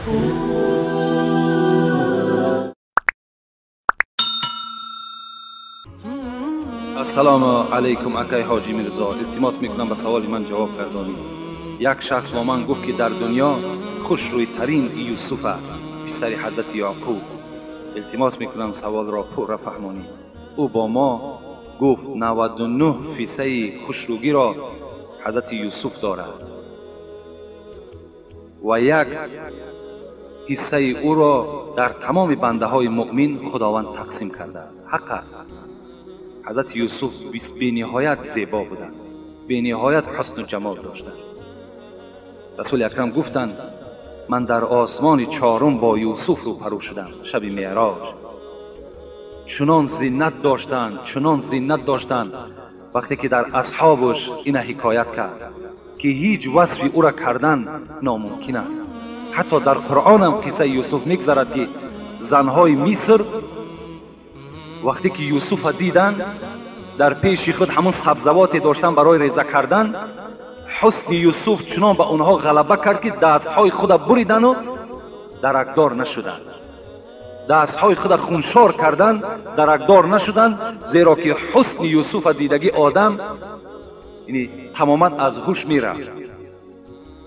Ассалому алайкум, акай Ҳоҷӣ Мирзо. Илтимос мекунам, ба саволи ман ҷавоб гардонед. Як шахс бо ман гуфт, ки дар дунё хушрӯйтарин Юсуф аст, писари ҳазрати Яъқуб. Илтимос мекунам, саволро пурра фаҳмонед. Ӯ бо мо гуфт, 99 фисаи хушрӯгиро ҳазрати Юсуф дорад ва як ҳиссаи ӯро дар тамоми бандаҳои муъмин Худованд тақсим кардааст. Ҳақ аст. Ҳазрати Юсуф бениҳоят зебо буданд, бениҳоят ҳусну ҷамол доштанд. Расули акрам гуфтанд, ман дар осмони чорум бо Юсуф рӯпарӯ шудам шаби меъроҷ. Чунон зинат доштанд, чунон зинат доштанд, вақте ки дар асҳобаш ина ҳикоят кард, ки ҳеҷ васфи ӯра кардан номумкин аст. Ҳатто дар Қуръонам қиссаи Юсуф мегзарад, ки занҳои Миср вақте ки Юсуфа диданд, дар пеши худ ҳамон сабзавоте доштанд барои реза кардан, ҳусни Юсуф чунон ба онҳо ғалаба кард, ки дастҳои худа буридану даракдор нашуданд, дастҳои худа хуншор карданд, даракдор нашуданд, зеро ки ҳусни Юсуфа дидагӣ одам яъне тамоман аз ҳуш мерафт.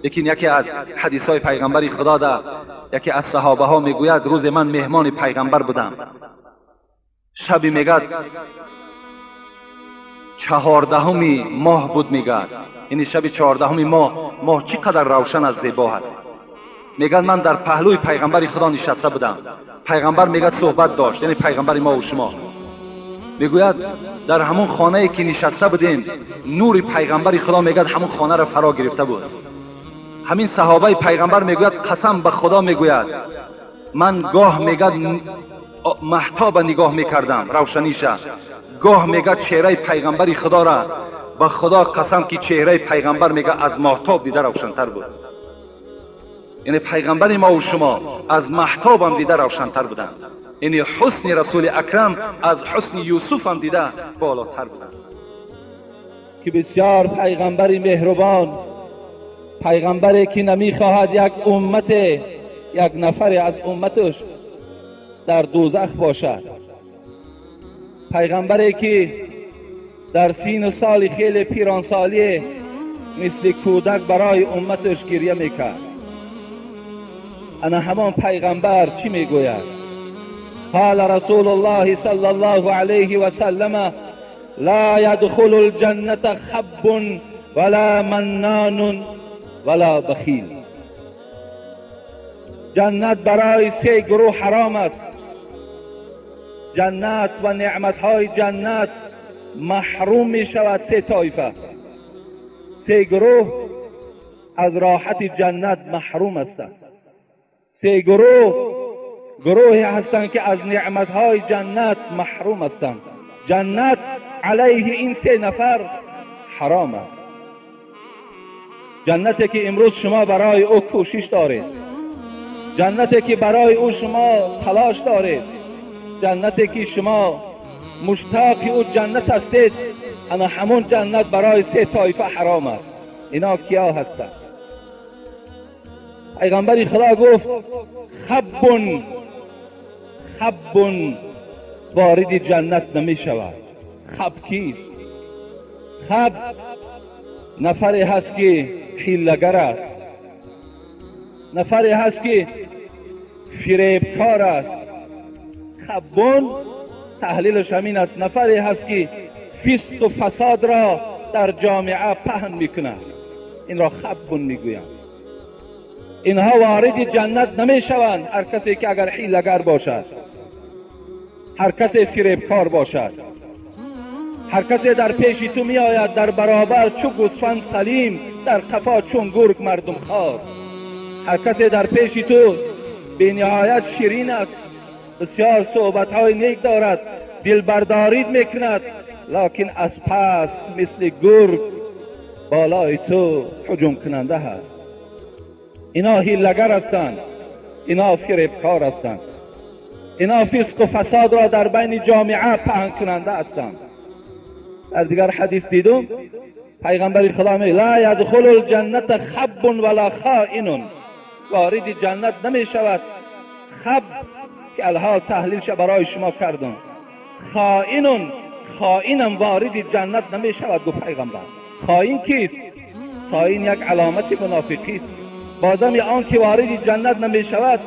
Лекин яке аз ҳадисҳои пайғамбари Худо да яке аз саҳобаҳо мегӯяд, рӯзе ман меҳмони пайғамбар будам. Шаби мегӯяд 14-уми моҳ буд, мегӯяд, яъне шаби 14-уми моҳ, моҳ чӣ қадар равшан аст, зебо ҳаст. Мегӯяд, ман дар паҳлӯи пайғамбари Худо нишаста будам. Пайғамбар мегӯяд суҳбат дошт, яъне пайғамбари мо ва шумо. Мегӯяд, дар ҳамон хонае ки нишаста будем, нури пайғамбари Худо мегӯяд ҳамон хонаро фаро гирифта буд. Ҳамин саҳобаи пайғамбар мегӯяд, қасам ба Худо мегӯяд, ман гоҳ мегӯяд маҳтоба нигоҳ мекардам, равшаниша, гоҳ мегӯяд чеҳраи пайғамбари Худора, ба Худо қасам ки чеҳраи пайғамбар мегӯяд аз моҳтоб дида равшантар буд. Яъне пайғамбари мо ва шумо аз маҳтобам дида равшантар буданд. Яъне ҳусни Расули акрам аз ҳусни Юсуфам дида болотар буданд. Ки бисёр пайғамбари меҳрубон, пайғамбаре ки намехоҳад як уммате, як нафаре аз умматаш дар дӯзах бошад, пайғамбаре ки дар сину соли хеле пиронсолӣ мисли кӯдак барои умматаш гиря мекард. Ана ҳамон пайғамбар чӣ мегӯяд? قال رسول الله صلى الله عليه وسلم لا يدخل الجنة خب ولا منان ولا بخیل. جنت برای سه گروه حرام است. جنت و نعمتهای جنت محروم می شود سه طایفه، سه گروه از راحت جنت محروم هستند. سه گروه گروهی هستند که از نعمتهای جنت محروم هستند. جنت علیه این سه نفر حرام است. جنتی که امروز شما برای او کوشش دارید، جنتی که برای او شما تلاش دارید، جنتی که شما مشتاق او جنت هستید، اما همون جنت برای سه طایفه حرام است. اینا کیا هستند؟ پیغمبر خدا گفت خبون، خبون وارد جنت نمی شود. خب کیست؟ خب نفری هست که حیله‌گر است، نفری هست که فریبکار است. خبون تحلیلش همین است، نفری هست که فسق و فساد را در جامعه پهن میکند، این را خبون میگویند. اینها وارد جنت نمیشوند. هر کسی که اگر حیله‌گر باشد، هر کسی فریبکار باشد، هر کسی در پیش تو می آید در برابر چو گوسفند سلیم، در قفا چون گرگ مردم خوار. هر کسی در پیش تو به نهایت شیرین است، بسیار صحبت‌های نیک دارد، دلبردارید میکند، لکن از پس مثل گرگ بالای تو هجوم کننده هست. اینا حیله‌گر هستند، اینا فریبکار هستند، اینا فسق و فساد را در بین جامعه پهن کننده هستند. در دیگر حدیث دیدم پیغمبر خدا می لا یدخل الجنة خب ولا خائن. وارد جنت نمی شود. خب که الحال تحلیلش برای شما کردم. خائن، خائنم وارد جنت نمی شود گفت پیغمبر. خائن کیست؟ خائن یک علامت منافقی است. بازم آن که وارد جنت نمی شود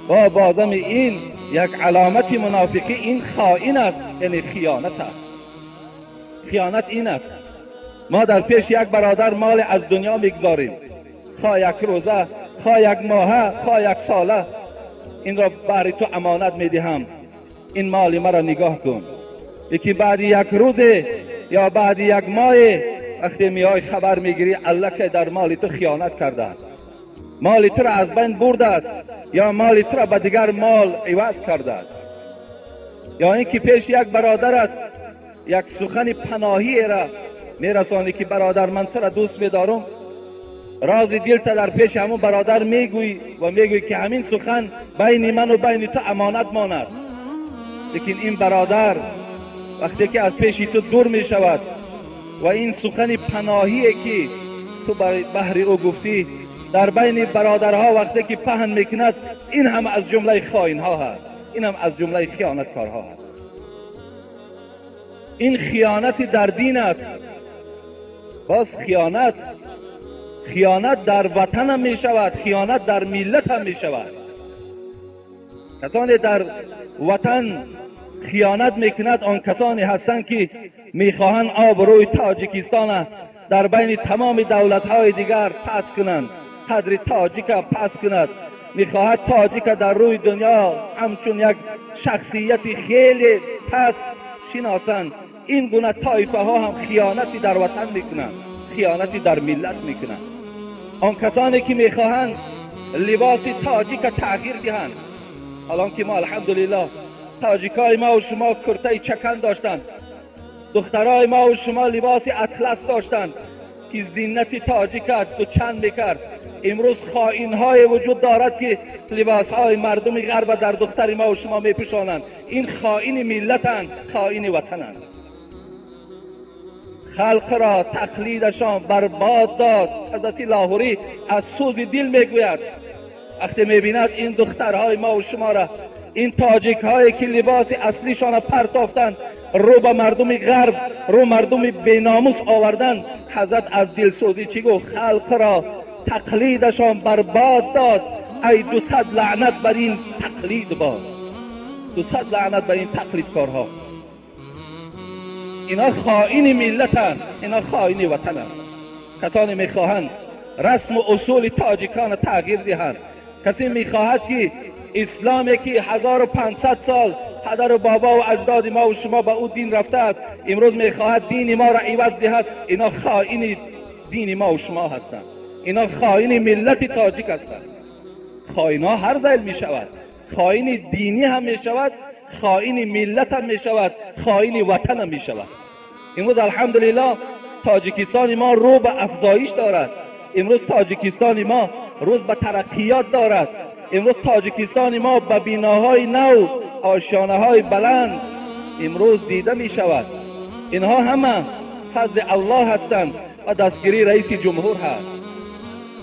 و بازم این یک علامت منافقی، این خائن است، یعنی خیانت است. خیانت این است ما در پیش یک برادر مال از دنیا میگذاریم، خواه یک روزه، خواه یک ماهه، خواه یک ساله، این را برای تو امانت میدهم، این مال مرا نگاه کن. یکی بعد یک روز یا بعد یک ماه وقتی میای خبر میگیری الله که در مال تو خیانت کرده است، مال تو را از بین برده است یا مال تو را به دیگر مال عوض کرده است. یا اینکه پیش یک برادرت یک سخن پناهی را میرسانی که برادر من تو را دوست میدارم، راز دلت در پیش همون برادر میگویی و میگویی که همین سخن بین من و بین تو امانت ماند. لیکن این برادر وقتی که از پیش تو دور میشود و این سخن پناهی که تو بهر او گفتی در بین برادرها وقتی که پهن میکند، این هم از جمله خائن ها هست، این هم از جمله خیانتکارها هست. این خیانت در دین است. باز خیانت، خیانت در وطن هم می شود، خیانت در ملت هم می شود. کسانی در وطن خیانت میکند آن کسانی هستند که میخواهند آبروی تاجیکستان در بین تمام دولت‌های دیگر پس کنند، قدر تاجیک پس کند، میخواهد تاجیک در روی دنیا همچون یک شخصیت خیلی پس شناسند. این گونه طایفه ها هم خیانتی در وطن میکنند، خیانتی در ملت میکنند. آن کسانی که میخواهند لباس تاجیک تغییر دهند، حالان که ما الحمدلله تاجیکای ما و شما کرته چکن داشتند، دخترای ما و شما لباس اطلس داشتند که زینت تاجیک دو چند میکرد. امروز خائن‌های وجود دارد که لباسهای مردم غرب در دختر ما و شما میپوشانند. این خائن ملتند، خائن وطنند. خلق را تقلیدشان برباد داد. حضرت لاهوری از سوز دل میگوید وقتی میبیند این دخترهای ما و شما را، این تاجیک هایی که لباس اصلیشان را پرتافتند، رو به مردم غرب، رو مردم بیناموس آوردن، حضرت از دلسوزی چی گفت؟ خلق را تقلیدشان برباد داد، ای 200 لعنت بر این تقلید باد، 200 لعنت بر این تقلیدکارها. اینا خائن ملتند، اینا خائن وطنند. کسانی میخواهند رسم و اصول تاجیکان تغییر دهند. کسی میخواهد که اسلامی که 1500 سال پدر و بابا و اجداد ما و شما به او دین رفته است، امروز میخواهد دین ما را عوض دهد. اینا خائن دین ما و شما هستند، اینا خائن ملت تاجیک هستند. خائن‌ها هر ذیل میشود، خائن دینی هم میشود، خائن ملت هم میشود، خائن وطن هم میشود. امروز الحمدلله تاجیکستان ما رو به افزایش دارد، امروز تاجیکستان ما روز به ترقیات دارد، امروز تاجیکستان ما به بیناهای نو، آشیانه های بلند امروز دیده می شود. اینها همه فضل الله هستند و دستگیری رئیس جمهور هست.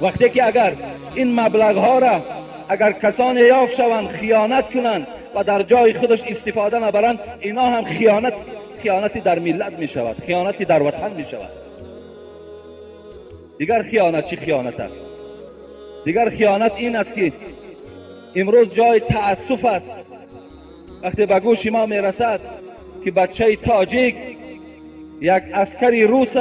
وقتی که اگر این مبلغ ها را اگر کسانی یافت شوند، خیانت کنند و در جای خودش استفاده نبرند، اینا هم خیانتی در ملت می شود، خیانتی در وطن می شود. دیگر خیانت چی خیانت است؟ دیگر خیانت این است که امروز جای تأسف است وقتی به گوش ما میرسد که بچه تاجیک یک عسکری روس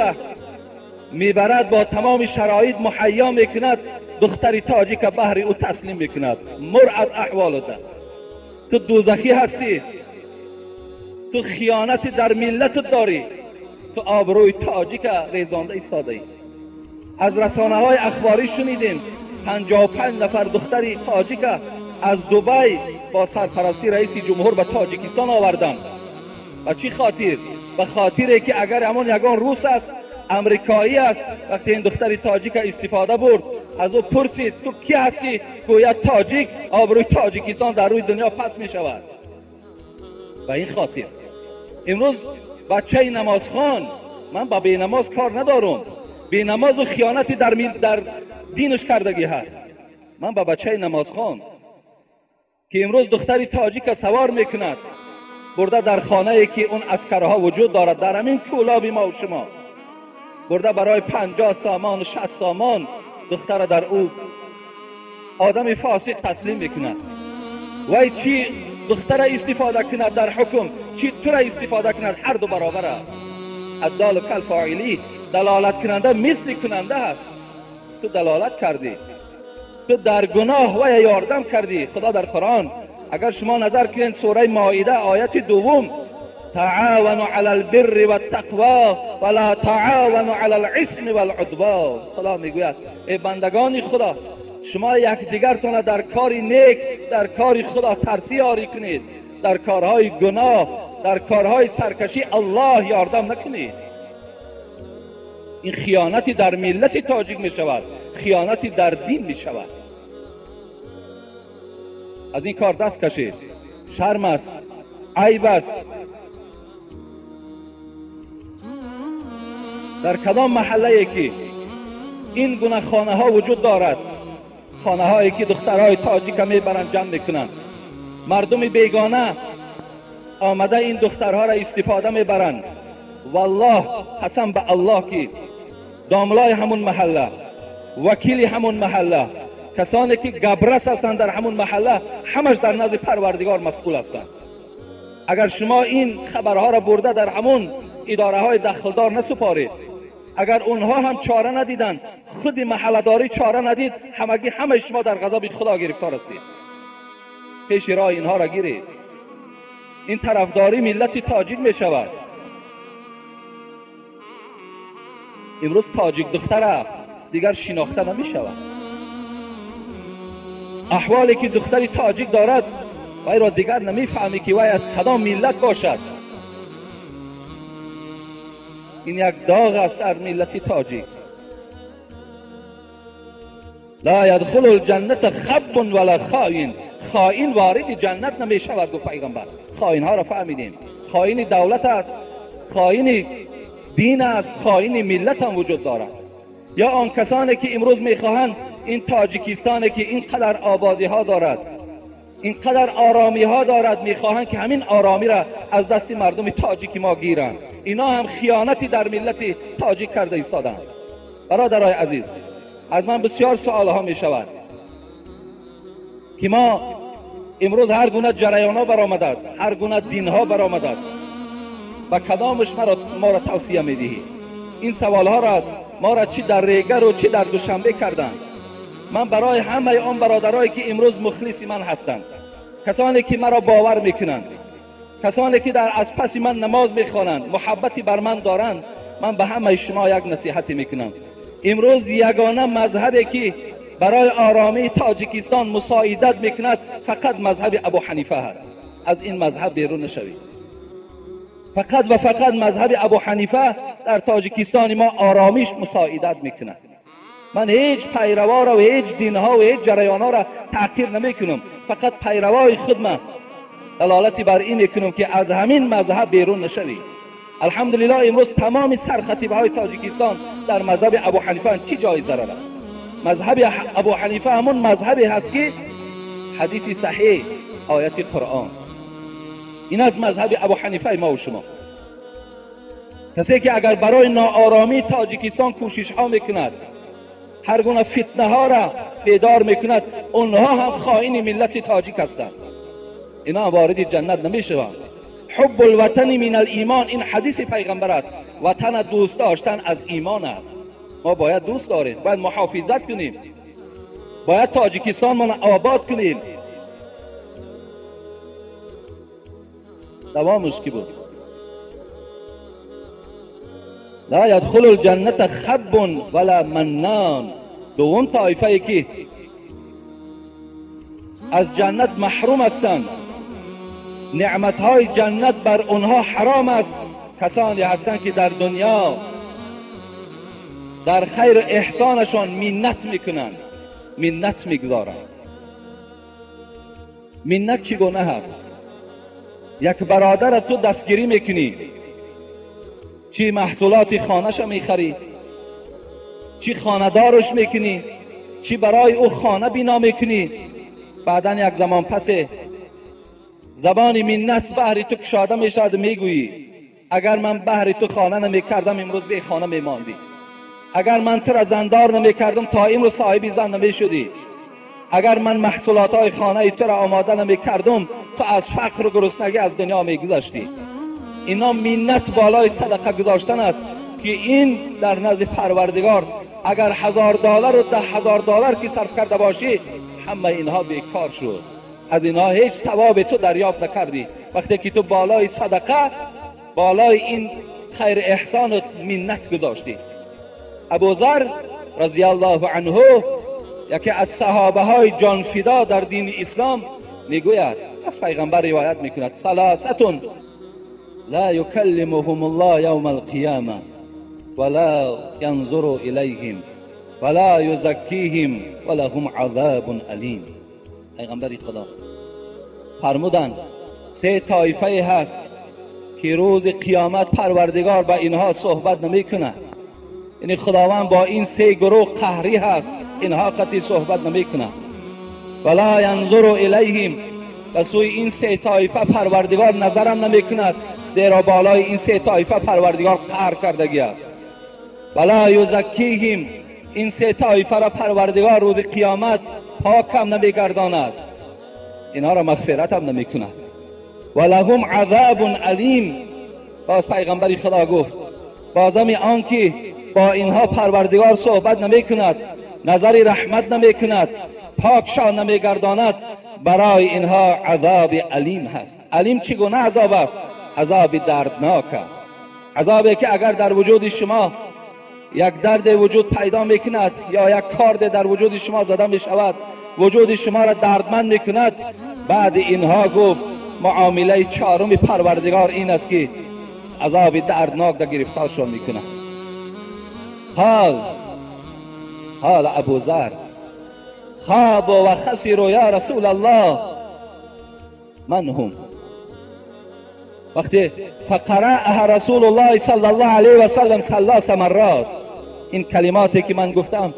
میبرد، با تمام شرایط مهیا میکند، دختر تاجیک بهر او تسلیم میکند. مر از احوال ده، تو دوزخی هستی، تو خیانت در ملت داری، تو آبروی تاجیک ریزانده ایستاده ای. از رسانه های اخباری شنیدیم 55 نفر دختر تاجیک از دبی با سرپرستی رئیس جمهور به تاجیکستان آوردند. و چی خاطر؟ به خاطر که اگر همان یگان روس است، امریکایی است، وقتی این دختر تاجیک استفاده برد، از او پرسید تو کی هستی؟ گوید تاجیک. آبروی تاجیکستان در روی دنیا پس می شود. و این خاطر امروز بچه نمازخوان، من با بی نماز کار ندارم، بی نماز و خیانتی در دینش کردگی هست. Ман ба бачаи намозхон ки имрӯз духтари тоҷика савор мекунад, бурда дар хонае ки он аскарҳо вуҷуд дорад, дар ҳамин кӯлоби мо шумо, бурда барои 50 сомон, 60 сомон духтара дар ӯ одами фосиқ таслим мекунад. Вай чӣ духтара истифода кунад дар ҳукм, чӣ тура истифода кунад, ҳар ду баробар аст. Аддолу калфоилӣ, далолат кунанда мисли кунанда аст. Ту далолат кардӣ, ту дар гуноҳ вая ёрдам кардӣ. Худо дар Қуръон агар шумо назар кунед, сураи Моида ояти 2, تعاونوا علی البر والتقوا ولا تعاونوا علی الاسم والعدوان. خدا میگوید ای بندگان خدا، شما یکدیگرتان در کار نیک، در کار خدا ترسی یاری کنید، در کارهای گناه، در کارهای سرکشی الله یاردم نکنید. این خیانتی در ملت تاجیک می شود، خیانتی در دین می شود. از این کار دست کشید، شرم است، عیب است. در کدام محله که این گونه خانه ها وجود دارد، خانه هایی که دخترهای تاجیک میبرند جمع میکنند، مردم بیگانه آمده این دخترها را استفاده میبرند. والله قسم به الله که داملای همون محله، وکیل همون محله، کسانی که گبرس هستند در همون محله، همش در نزد پروردگار مسئول هستند. اگر شما این خبرها را برده در همون اداره های دخلدار نسپارید، اگر اونها هم چاره ندیدند، خود محله‌داری چاره ندید، همگی همه شما در غضب خدا گرفتار هستید. پیش راه اینها را گیرید. این طرفداری ملت تاجیک می شود. امروز تاجیک دختر دیگر شناخته نمی شود. احوالی که دختر تاجیک دارد وی را دیگر نمی فهمی که وی از کدام ملت باشد. این یک داغ است در ملت تاجیک. لا یدخل الجنة خب ولا خائن. خائن وارد جنت نمی شود، گفت پیغمبر. خائن ها را فهمیدیم، خائن دولت است، خائن دین است، خائن ملت هم وجود دارد. یا آن کسانی که امروز میخواهند این تاجیکستان که اینقدر آبادی ها دارد، اینقدر آرامی ها دارد، میخواهند که همین آرامی را از دست مردم تاجیک ما گیرند. اینا هم خیانتی در ملت تاجیک کرده ایستادند. برادرای عزیز، از من بسیار سوال ها می شود که ما امروز هر گونه جریان ها برآمده است، هر گونه دین ها برآمده است، و کدامش ما را توصیه می دهی؟ این سوال ها را ما را چی در ریگر و چی در دوشنبه کردند. من برای همه آن برادرایی که امروز مخلص من هستند، کسانی که مرا باور میکنند، کسانی که در از پس من نماز میخوانند، محبتی بر من دارند، من به همه شما یک نصیحتی میکنم. امروز یگانه مذهبی که برای آرامی تاجیکستان مساعدت میکند فقط مذهب ابو حنیفه هست. از این مذهب بیرون نشوید. فقط و فقط مذهب ابو حنیفه در تاجیکستان ما آرامیش مساعدت میکند. من هیچ پیروا را و هیچ دینها و هیچ جریانها را تحقیر نمیکنم، فقط پیروای خود من دلالتی بر این میکنم که از همین مذهب بیرون نشوید. الحمدلله امروز تمام سرخطیبهای تاجیکستان در مذهب ابو حنیفه. چی جای ضرر است؟ مذهب ابو حنیفه همون مذهبی هست که حدیث صحیح، آیت قرآن، این از مذهب ابو حنیفه ما و شما. کسی که اگر برای ناآرامی تاجیکستان کوشش ها میکند، هر گونه فتنه ها را بیدار میکند، اونها هم خائن ملت تاجیک هستند. اینا وارد جنت نمیشوند. حب الوطن من الایمان، این حدیث پیغمبر است. وطن دوست داشتن از ایمان است. ما باید دوست داریم، باید محافظت کنیم، باید تاجیکستان ما آباد کنیم. دوامش کی بود؟ لا یدخل الجنة خب ولا منان. دوم طایفه که از جنت محروم هستند، نعمتهای جنت بر آنها حرام است، کسانی هستند که در دنیا در خیر احسانشان منت میکنند، منت میگذارند. منت چگونه هست؟ یک برادر تو دستگیری میکنی، چی محصولات خانه‌ش میخری، چی خانه‌دارش میکنی، چی برای او خانه بنا میکنی، بعدا یک زمان پس زبان منت بهر تو کشاده میشود، میگویی اگر من بهر تو خانه نمیکردم امروز به خانه میماندی، اگر من تو را زندار نمیکردم تا امروز صاحب زن نمیشدی، اگر من محصولات های خانه تو را آماده نمیکردم تو از فقر و گرسنگی از دنیا میگذشتی. اینا منت بالای صدقه گذاشتن است که این در نزد پروردگار اگر $1000 و $10,000 که صرف کرده باشی همه اینها بیکار شد، از اینها هیچ ثواب تو دریافت نکردی. وقتی که تو بالای صدقه، بالای این خیر احسان منت گذاشتی. ابوذر رضی الله عنه یکی از صحابه های جانفدا در دین اسلام میگوید، از پیغمبر روایت میکند، ثلاثة لا یکلمهم الله یوم القیامه ولا ینظر الیهم ولا یزکیهم ولهم عذاب الیم. پیغمبر خدا فرمودند سه طایفه هست که روز قیامت پروردگار با اینها صحبت نمیکند، یعنی خداوند با این سه گروه قهری هست، اینها قطعی صحبت نمیکند. ولا ینظر الیهم، و سوی این سه طایفه پروردگار نظرم نمیکند، زیرا بالای این سه طایفه پروردگار قهر کردگی است. ولا یزکیهم، این سه طایفه را پروردگار روز قیامت پاک هم نمیگرداند، اینها را مغفرت هم نمیکند. ولهم عذاب الیم، باز پیغمبر خدا گفت بازم آن که با اینها پروردگار صحبت نمیکند، نظر رحمت نمیکند، پاکشان نمیگرداند، برای اینها عذاب الیم هست. الیم چگونه عذاب است؟ عذاب دردناک است، عذابی که اگر در وجود شما یک درد وجود پیدا میکند یا یک کارد در وجود شما زده میشود، وجود شما را دردمند میکند. بعد اینها گفت معامله چهارم پروردگار این است که عذاب دردناک در گرفتارشان میکند. قال ابوذر خاب و خسروا یا رسول الله من هم. وقتی فقرأها رسول الله صلی الله علیه و سلم ثلاث مرات، این کلماتی که من گفتم،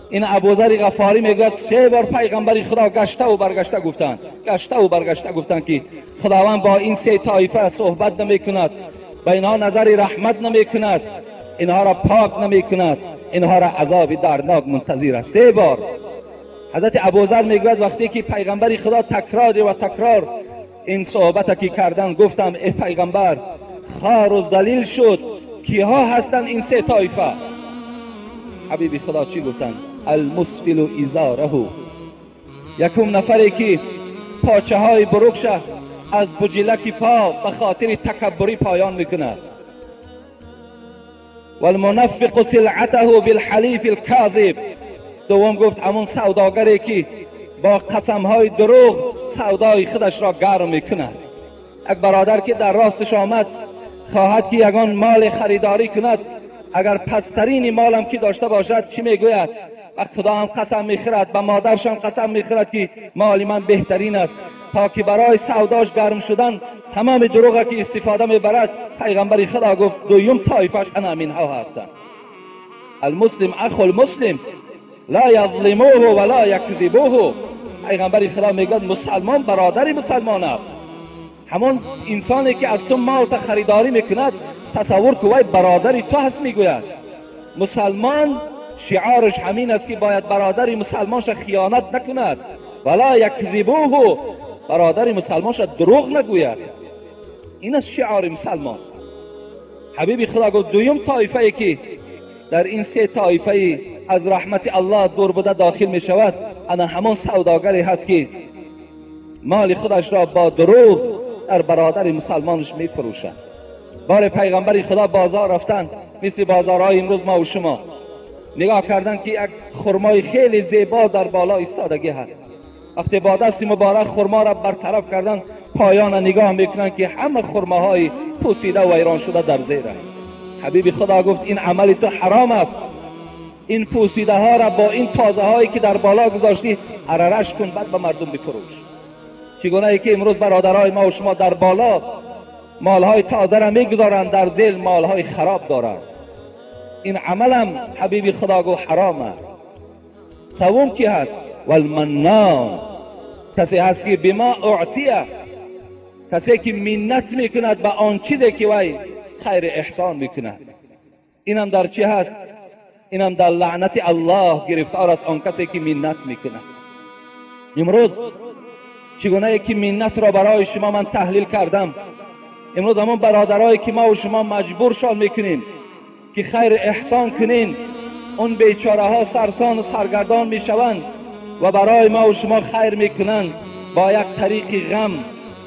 این ابوذر غفاری میگوید سه بار پیغمبر خدا گشته و برگشته گفتند، گشته و برگشته گفتند که خداوند با این سه طایفه صحبت نمیکند، با اینها نظر رحمت نمیکند، اینها را پاک نمیکند، اینها را عذاب دردناک منتظر است. سه بار حضرت ابوذر میگوید وقتی که پیغمبر خدا تکرار و تکرار این صحبت که کردن، گفتم ای پیغمبر خار و ذلیل شد، کیها هستند این سه طایفه؟ حبیب خدا چی گفتند؟ المسبل ازاره، یکم نفری که پاچه های بروکش از بجلک پا به خاطر تکبری پایان میکند، والمنفق سلعته بالحلیف الکاذب، دوم گفت همون سوداگری که با قسمهای دروغ سودای خودش را گرم میکند. یک برادر که در راستش آمد خواهد که یگان مال خریداری کند، اگر پسترین مالم که داشته باشد چی میگوید؟ و خدا هم قسم میخورد، به مادرش هم قسم میخورد که مال من بهترین است، تا که برای سوداش گرم شدن تمام دروغ که استفاده میبرد. پیغمبر خدا گفت دویم طایفش انا هستند. المسلم اخو المسلم لا یظلموه ولا یکذبوه. پیغمبر خدا میگوید مسلمان برادر مسلمان است. همون انسانی که از تو مال خریداری میکند تصور که وی برادری تو هست. میگوید مسلمان شعارش همین است که باید برادر مسلمانش خیانت نکند، ولا یکذبوه، برادر مسلمانش دروغ نگوید. این است شعار مسلمان. حبیب خدا گفت دویم طایفه ای که در این سه طایفه از رحمت الله دور بوده داخل می شود، انا همان سوداگری هست که مال خودش را با دروغ در برادر مسلمانش می فروشد. بار پیغمبر خدا بازار رفتن، مثل بازارهای امروز ما و شما، نگاه کردن که یک خرمای خیلی زیبا در بالا ایستادگی هست. وقتی با دست مبارک خرما را برطرف کردن، پایان نگاه میکنن که همه خرماهای پوسیده و ویران شده در زیر است. حبیب خدا گفت این عمل تو حرام است، این پوسیده ها را با این تازه هایی که در بالا گذاشتی عررش کن، بعد به مردم بفروش. چگونه ای که امروز برادرای ما و شما در بالا مالهای تازه را میگذارند، در زیر مالهای خراب دارند. این عملم حبیب خدا گفت حرام است. سوم کی هست؟ والمنان، کسی هست که بما اعطیه، کسی که منت میکند به آن چیزی که وی خیر احسان میکند. اینم در چی هست؟ اینم در لعنت الله گرفتار است آن کسی که منت میکند. امروز چگونه که منت را برای شما من تحلیل کردم، امروز همون برادرایی که ما و شما مجبورشان میکنیم که خیر احسان کنین، اون بیچاره ها سرسان و سرگردان میشوند و برای ما و شما خیر میکنند با یک طریق غم،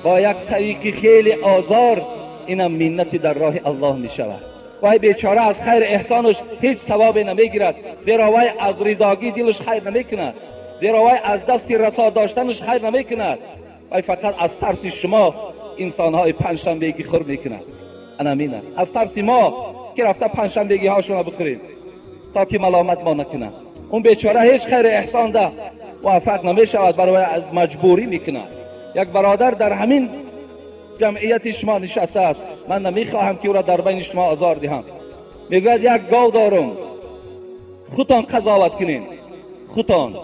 با یک طریق خیلی آزار. اینم منت در راه الله میشود. وای بیچاره از خیر احسانش هیچ ثوابی نمیگیرد، زیرا وای از رضاگی دلش خیر نمیکند، زیرا وای از دست رسا داشتنش خیر نمیکند، وای فقط از ترس شما انسانهای پنجشنبگی خور میکند. انامین است، از ترس ما که رفته پنجشنبگی هاشون بخوریم تا که ملامت ما نکنند. اون بیچاره هیچ خیر احسان ده موفق نمیشود، برای از مجبوری میکند. یک برادر در همین جمعیت شما نشسته است، من نمیخواهم که او را در بین شما آزار دهم. میگوید یک گاو دارم، خودتان قضاوت کنین، خودتان.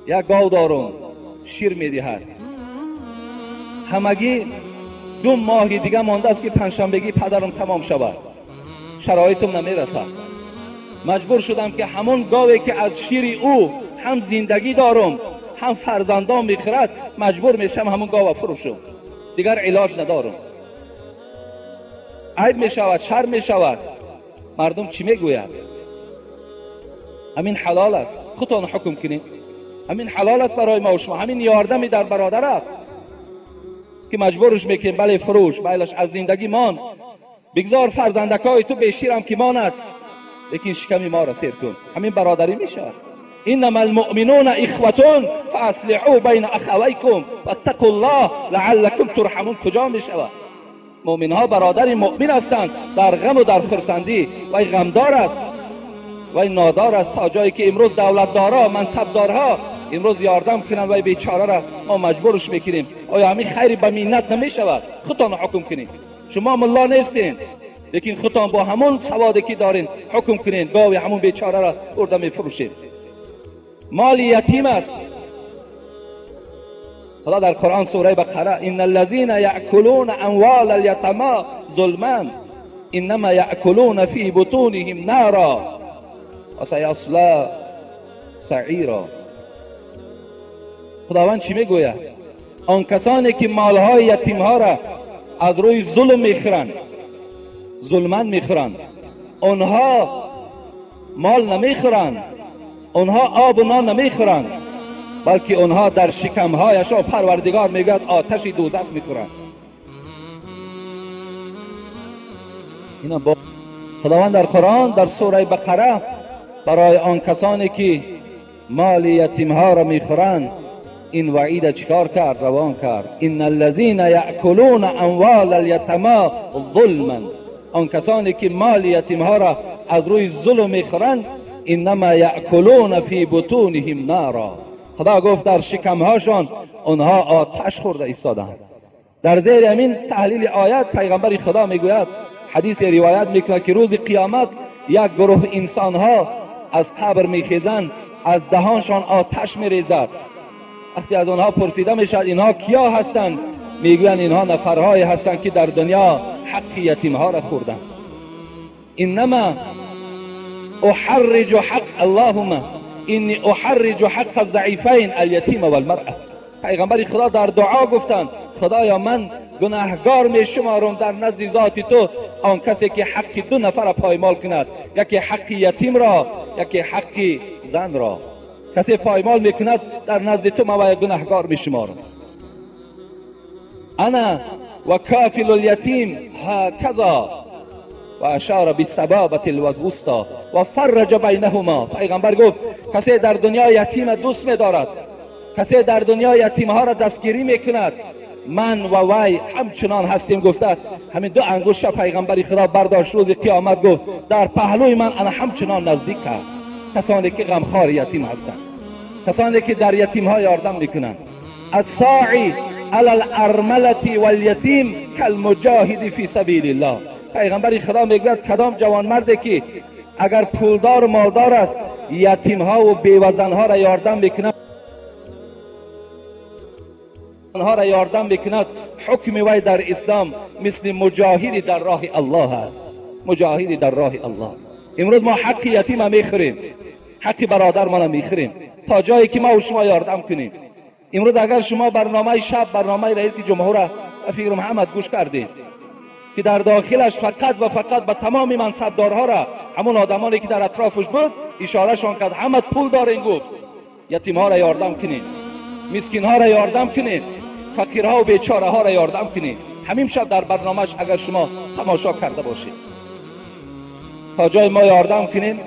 یک گاو دارم شیر میدهد، همگی 2 ماه دیگه مانده است که پنجشنبگی پدرم تمام شود، شرایطم نمیرسد، مجبور شدم که همون گاوی که از شیر او هم زندگی دارم هم فرزندان میخورد، مجبور میشم همون گاو فروشم، دیگر علاج ندارم. عیب میشود، شرم میشود، مردم چی میگوید؟ همین حلال است، خودتان حکم کنید. همین حلال است برای ما و شما، همین یاردمی در برادر است که مجبورش میکنیم بله فروش، بلش از زندگی مان، بگذار فرزندکای تو به شیرم که ماند، لیکن شکمی ما را سیر کن. همین برادری میشود. انما المؤمنون اخوتون فاصلحوا بین اخویکم واتقوا الله لعلکم ترحمون. کجا میشود؟ مؤمن ها برادر مؤمن هستند در غم و در خرسندی. وی غمدار است، وی نادار است، تا جایی که امروز دولتدارا، منصبدارها امروز یاردم کنند وی بیچاره را ما مجبورش میکنیم. آیا همین خیری به منت نمیشود؟ خودتان حکم کنید. شما ملا نیستین، لیکن خودتان با همون سوادی که دارین حکم کنین. گاوی همون بیچاره را برده میفروشین. مال یتیم است. خدا در قرآن سوره بقره: ان الذين یأکلون اموال الیتاما ظلما انما یأکلون فی بطونهم نارا و سیصلی سعیرا. خداوند چی میگوید؟ آن کسانی که مالهای یتیمها را از روی ظلم میخورند، ظلما میخورند، آنها مال نمیخورند، آنها آب و نان نمیخورند، بلکه آنها در شکمهایشان پروردگار میگوید آتش دوزخ میخورند. اینا با خداوند در قرآن در سوره بقره برای آن کسانی که مال یتیمها را میخورند این وعید چیکار کرد؟ روان کرد. ان الذين یأکلون اموال الیتاما ظلما، آن کسانی که مال یتیمها را از روی ظلم میخورند، انما یأکلون فی بطونهم نارا. خدا گفت در شکمهاشان آنها آتش خورده ایستادند. در زیر همین تحلیل آیت پیغمبر خدا میگوید، حدیث روایت میکند که روز قیامت یک گروه انسانها از قبر میخیزند، از دهانشان آتش میریزد. وقتی از آنها پرسیده میشود اینها کیا هستند، میگویند اینها نفرهایی هستند که در دنیا حق یتیمها را خوردند. انما احرج حق اللهم انی احرج حق الضعیفین الیتیم والمرأة. پیغمبر خدا در دعا گفتند خدایا من گناهگار می شمارم در نزد ذات تو آن کسی که حق 2 نفر را پایمال کند، یکی حق یتیم را، یکی حق زن را. کسی پایمال میکند در نزد تو من گناهگار می شمارم. انا و کافل الیتیم هکذا و اشار بالسبابة الوسطى و فرج بینهما. پیغمبر گفت کسی در دنیا یتیم دوست می‌دارد، کسی در دنیا یتیمها را دستگیری میکند، من و وی همچنان هستیم. گفته همین 2 انگشت پیغمبر خدا برداشت روز قیامت گفت در پهلوی من انا همچنان نزدیک است. کسانی که غمخوار یتیم هستند، کسانی که در یتیم ها یاردم میکنند. الساعی علی الارملة والیتیم کالمجاهد فی سبیل الله. پیغمبر خدا میگوید کدام جوانمردی که اگر پولدار و مالدار است یتیم ها و بیوزن ها را یاردم میکند، آنها را یاردم میکند، حکم وی در اسلام مثل مجاهدی در راه الله است. مجاهدی در راه الله. امروز ما حق یتیم میخوریم، حق برادر ما میخوریم تا جایی که ما و شما یاردم کنیم. امروز اگر شما برنامه شب، برنامه رئیس جمهور رفیق محمد گوش کردید که در داخلش فقط و فقط به تمام منصبدارها را، همون آدمانی که در اطرافش بود اشارهشان کرد، همه پول دارین، گفت یتیم ها را یاردم کنید، مسکین ها را یاردم کنید، فقیرها و بیچاره ها را یاردم کنید. همین شب در برنامهش اگر شما تماشا کرده باشید، تا جای ما یاردم کنیم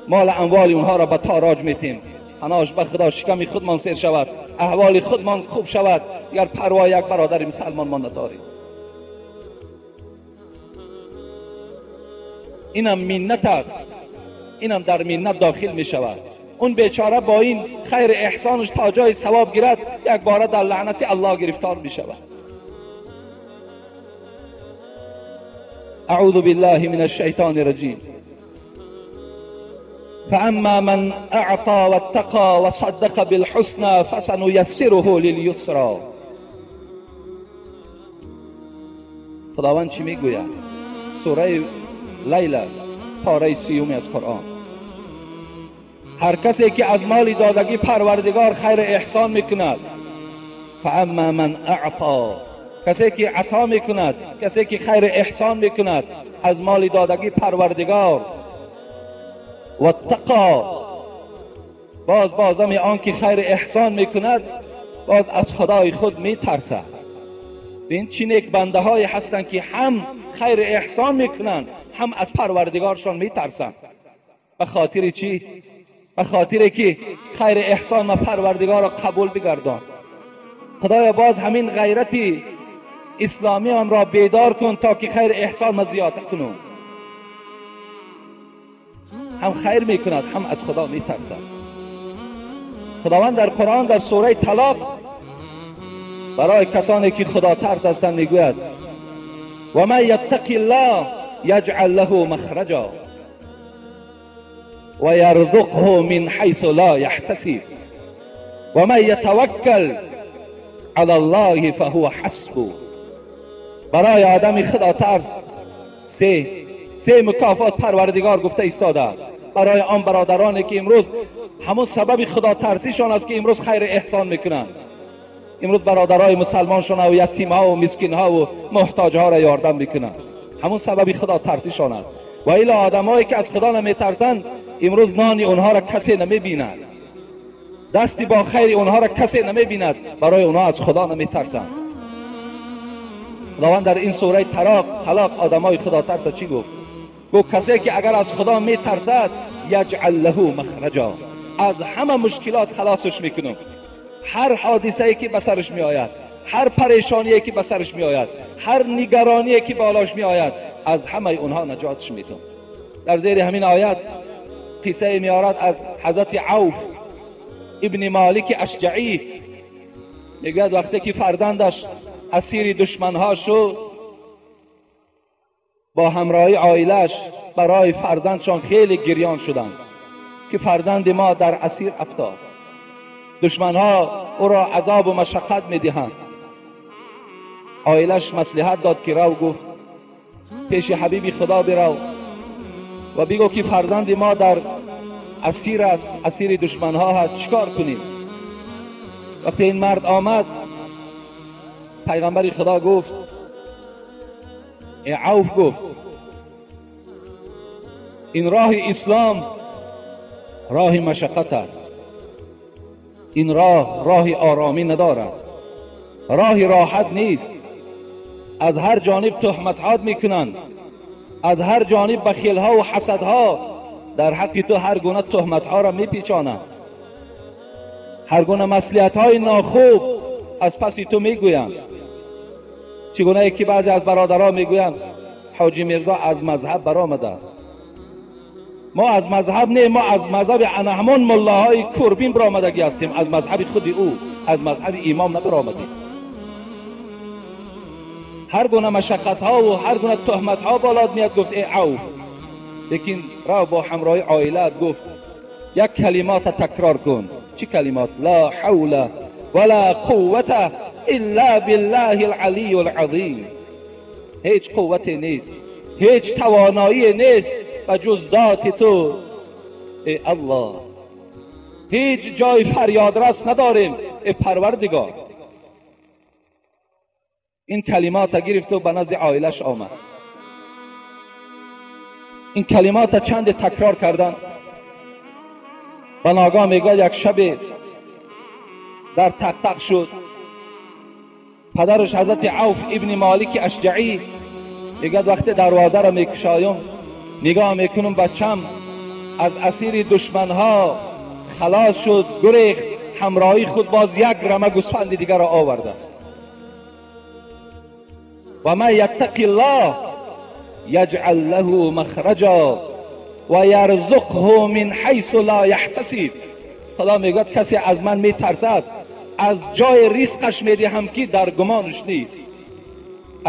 مال اموال اونها را به تاراج میتیم. پناهش به خدا شکم خودمان سیر شود، احوال خودمان خوب شود، اگر پروای یک برادر مسلمان ما نداریم. اینم منت است، اینم در منت داخل می شود. اون بیچاره با این خیر احسانش تا جای ثواب گیرد، یک باره در لعنت الله گرفتار می شود. اعوذ بالله من الشیطان الرجیم. فاما من اعطى واتقى وصدق بالحسنى فسنيسره لليسرى. خداوند چی میگوید؟ سوره لیل است، پاره 30 از قرآن. هر کسی که از مال دادگی پروردگار خیر احسان میکند، فاما من اعطا، کسی که عطا میکند، کسی که خیر احسان میکند از مال دادگی پروردگار، واتقا، باز بازم آن که خیر احسان میکند باز از خدای خود میترسد. این چی نیک بنده های هستند که هم خیر احسان میکنند هم از پروردگارشان میترسند. به خاطر چی؟ به خاطر که خیر احسان و پروردگار را قبول بگردان. خدایا باز همین غیرت اسلامی هم را بیدار کن تا که خیر احسان ما زیاد کنم. هم خیر میکند هم از خدا میترسد. خداوند در قرآن در سوره طلاق برای کسانی که خدا ترس هستند میگوید و من یتقی الله یجعل له مخرجا و یرزقه من حیث لا یحتسب و من یتوکل علی الله فهو حسبه. برای آدم خدا ترس سه مکافات پروردگار گفته ایستاده است. برای آن برادرانی که امروز همون سبب خدا ترسیشان است که امروز خیر احسان میکنند، امروز برادرای مسلمانشان و یتیم‌ها و مسکین‌ها و محتاج‌ها را یاردم میکنند، همون سبب خدا ترسیشان است. و الا آدمایی که از خدا نمیترسند امروز نان اونها را کسی نمیبیند، دستی با خیر اونها را کسی نمیبیند، برای اونها از خدا نمیترسند. خداوند در این سوره طلاق آدمای خدا ترس چی گفت؟ گفت کسی که اگر از خدا میترسد یجعل له مخرجا، از همه مشکلات خلاصش میکنم. هر حادثه ای که به سرش میآید، هر پریشانی که به سرش میآید، هر نگرانی که بالاش میآید، از همه اونها نجاتش میدم. در زیر همین آیت قصه میآرد از حضرت عوف ابن مالک اشجعی. میگوید وقتی که فرزندش اسیر دشمنها شد، با همراهی عائلش برای فرزندشان خیلی گریان شدند که فرزند ما در اسیر افتاد، دشمنها او را عذاب و مشقت میدهند. عائلش مصلحت داد که رو، گفت پیش حبیب خدا برو و بگو که فرزند ما در اسیر است، اسیر دشمنها هست، چیکار کنیم؟ وقتی این مرد آمد، پیغمبر خدا گفت، عوف گفت این راه اسلام راه مشقت است، این راه راه آرامی ندارد، راه راحت نیست، از هر جانب تهمت‌ها میکنند، از هر جانب بخیل‌ها و حسدها در حق تو هر گونه تهمت‌ها را میپیچانند، هر گونه مصلحت‌های ناخوب از پس تو میگویند. چگونه که بعضی از برادرها میگویند حاجی میرزا از مذهب برآمده است. ما از مذهب نه، ما از مذهب انهمان ملاهای کربین برآمدگی هستیم، از مذهب خود او، از مذهب امام نبرآمدیم. هر گونه مشقت ها و هر گونه تهمت ها بالات میاد. گفت ای عوف، Лекин рав бо ҳамроҳи оилаат, гуфт як калимота такрор кун. Чӣ калимот? Ла ҳавла вала қуввата илла биллаҳи алалийи алазим. Ҳеҷ қуввате нест, ҳеҷ тавоноие нест ба ҷуз зоти ту, эй Аллоҳ. Ҳеҷ ҷои фарёдрас надорем, эй Парвардигор. Ин калимота гирифту ба назди оилаш омад. Ин калимота чанде такрор карданд. Ба ногоҳ мегӯяд як шабе дар тақ-тақ шуд. Падараш ҳазрати Авф ибни Молики Ашҷаӣ мегӯяд вақте дарвозаро мекушоям, нигоҳ мекунам, бачам аз асири душманҳо халос шуд, гурехт, ҳамроҳи худ боз як рама гӯсфанди дигарро овардааст. Ва ман яттақи ллоҳ яҷъал лаҳу махраҷа ва ярзуқҳу мин ҳайсу ло яҳтасиб. Худо мегӯяд касе аз ман метарсад, аз ҷои ризқаш медиҳам ки дар гумонаш нест,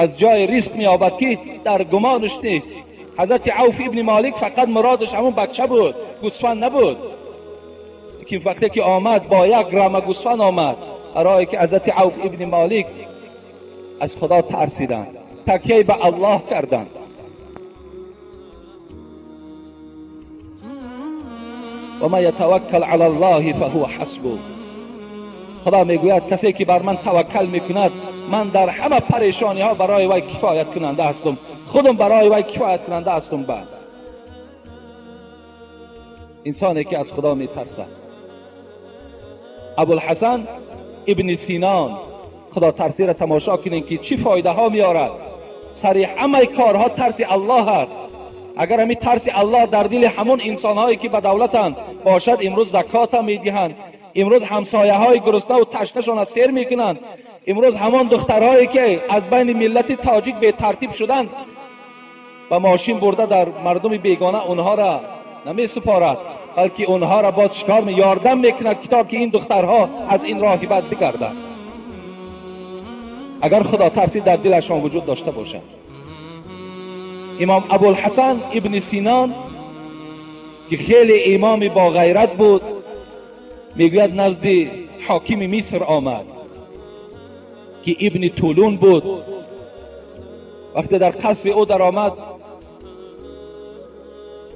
аз ҷои ризқ меёбад ки дар гумонаш нест. Ҳазрати Авф ибни Молик фақат муродаш ҳамон бача буд, гӯсфанд набуд. Лекин вақте ки омад бо як рама гӯсфанд омад, барое ки ҳазрати Авф ибни Молик аз Худо тарсиданд, такяи ба Аллоҳ карданд. Ва ман ятаваккал ала Аллоҳи фаҳува ҳасбуҳ. Худо мегӯяд касе ки бар ман таваккал мекунад, ман дар ҳама парешониҳо барои вай кифоят кунанда ҳастам, худам барои вай кифоят кунанда ҳастам. Бас инсоне ки аз Худо метарсад. Абулҳасан ибни Синон, худотарсиро тамошо кунем ки чӣ фоидаҳо меорад. Сари ҳамаи корҳо тарси Аллоҳ аст. Агар ҳамин тарси Аллоҳ дар дили ҳамон инсонҳое ки ба давлатанд бошад, имрӯз закота медиҳанд, имрӯз ҳамсояҳои гуруснаву ташнашонро сер мекунанд, имрӯз ҳамон духтарҳое ки аз байни миллати тоҷик бетартиб шуданд ба мошин бурда дар мардуми бегона онҳоро намесупорад, балки онҳоро боз шикор ёрдам мекунад то ки ин духтарҳо аз ин роҳи бад бигарданд. Агар худотарсӣ дар дилашон вуҷуд дошта бошад. Имом Абулҳасан ибни Синон ки хеле имоми боғайрат буд, мегӯяд назди ҳокими Миср омад ки ибни Тулун буд. Вақте дар қасри ӯ даромад,